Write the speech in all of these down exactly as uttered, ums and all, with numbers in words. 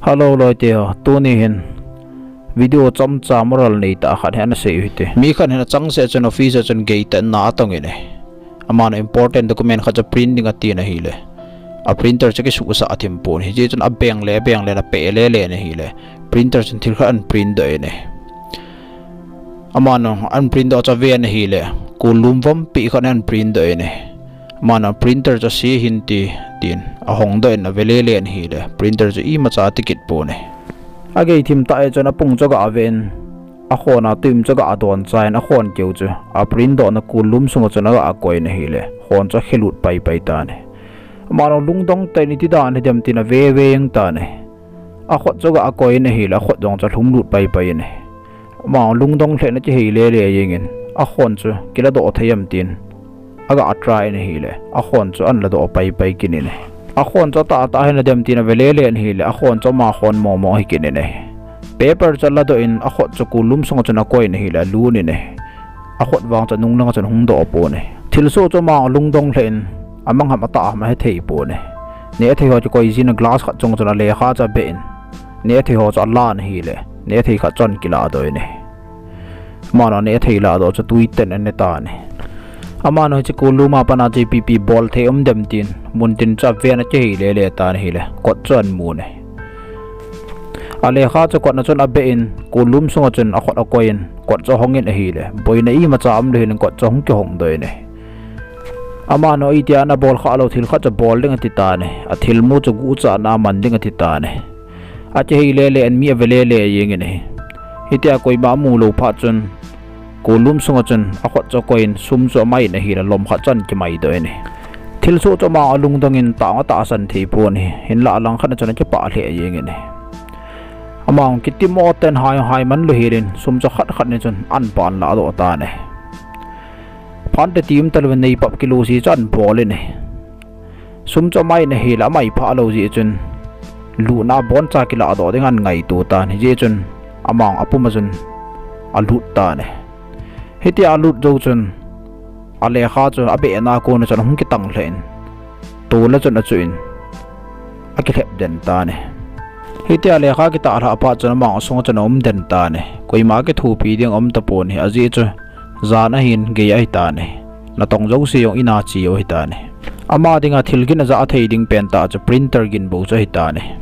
Hello loite ho, tuni hin video chomcha moral nei tah khat hi ana sei u hite. Mi khat hin achangseh chun office a chun geitanna atong in ahi. Aman important document khat chu print ding atin ahile, a printer chu akisuhsah thim pon ahi. Hijeh chun abeng le abeng le ana peh lele in ahile, printer chun thil khat ana print doh in ahi. Aman ana print doh chu aven ahile, kollum vompi khat ana print doh in ahi. Aman printer chu ase hinte, tin ahong doh in ave lele in ahile, printer chu imacha ati kit pon ahi. Agei thim tah jeh chun apung chu aga ven, akhon a tuim chu aga don chan, akhon keu chu a print dohna kollum sunga chun aga koi in ahile, khon chu akhe lut paipai tan ahi. Aman lungdong tah in iti dan hidem tin ave ve jeng tan ahi. Akhut chu aga koi in ahile, akhut jong chu alhum lut paipai in ahi. Aman lungdong lheh in akihei lele jengin, akhon chu kiladoh thei em tin aga try in ahile, akhon chu ana ladoh paipai kit in ahi. Akhon chu atahtah hina dem tin ave lele in ahile, akhon chu ama khon momo ahi kit in ahi. Paper chu aladoh in, akhut chu kollum sunga chun akoi in ahile, alut in ahi. Akhut vang chu nung langa chun ahung doh pon ahi. Thilsoh chu ama lungdong lheh in, amangham atah ham ahethei pon ahi. Nehthei ho chu koi jin a glass khat chunga chun alekha chu abeh in, nehthei ho chu alan ahile, nehthei khat chu ana kiladoh in ahi. Aman nehthei ladoh chu tui tah in ane tan ahi. Aman hiche kollum a pat a chu ipi ipi bol thei um dem tin, muntin chu aven akihei lele tan ahile, kot chu ana mun ahi. Alekha chu kotna chun abeh in, kollum sunga chun akhut akoi in, kot chu ahong in ahile, boina imacha umlou hel in kot chu ahung kihong doh in ahi. Aman itia ana bol khah lou thil khat chu bol ding ati tan ahi, athilmu chu guhchatna a man ding ati tan ahi. Akihei lele in mi ave lele jengin ahi. Hitia koima amu lou phat chun, kollum sunga chun akhut chu akoi in, sum chu amai in ahile, lom khat chu ana kimai doh in ahi. Thilsoh chu ama lungdong in tang atahsan thei pon ahi, hinlah alangkhat a chun akipah lheh jengin ahi. Aman kitimo tah in hai hai man lou hel in, sum chu khat khat in chun ana pan ladoh tan ahi. Phante ti um talou in neipap kilosi chu ana bol in ahi. Sum chu amai in ahile, amai phah lou jeh chun, lutna boncha kiladoh ding ana ngaito tan, hijeh chun aman apum a chun alut tan ahi. Hitia alut jou chun, alekha chu abehna a kona chun ahung kitang lheh in, tol a chun achuh in, akilhep den tan ahi. Hitia lekha kitahlhah phat chun aman asunga chun aum den tan ahi. Koima kithopi ding aum tapon ahi, ajeh chu jan ahin gei ahitan ahi. Natong jouse jong in a che u ahitan ahi. Ama dinga thil gin ajah thei ding pentah chu printer gin bou chu ahitan ahi.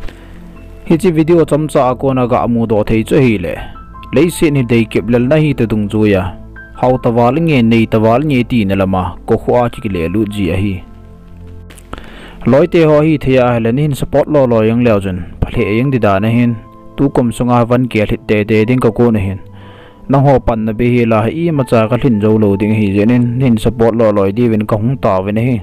Hiche video chomcha a kona gamudoh thei chu ahile, leiset hi deikip lelna hi tadung juiya, hao taval inge, nei taval inge tina lama kokhuh a kikilelut ji ahi. Loite ho ahithei ahile, neihin support lolo jeng leu chun phalheh jeng ding dan ahin, tukum sunga van kelhit teitei ding kakon ahin. Nangho panna bei hela hi imacha kalhin joulou ding ahijeh in, neihin support loloi diuvin kahung taovin ahi.